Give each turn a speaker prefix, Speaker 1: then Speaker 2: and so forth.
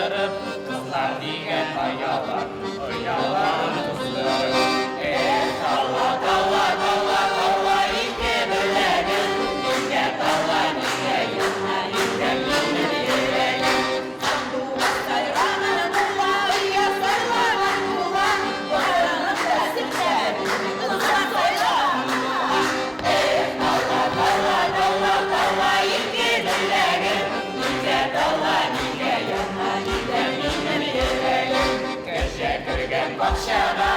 Speaker 1: туздырып, Кызлар дигән оялар, ояларын туздырып. Эх, алла, талла, талла, талла, ике берләгем, Нигә талла, нигә яна икән минем йөрәгем?
Speaker 2: Сандугач сайраган була, оя сайлаган була, Барының да серләре кызлар сайлаган була.
Speaker 1: Эх, талла, талла, талла, талла, ике берләгем, Нигә талла, нигә яна икән минем йөрәгем? Кәҗә кергән бакчага.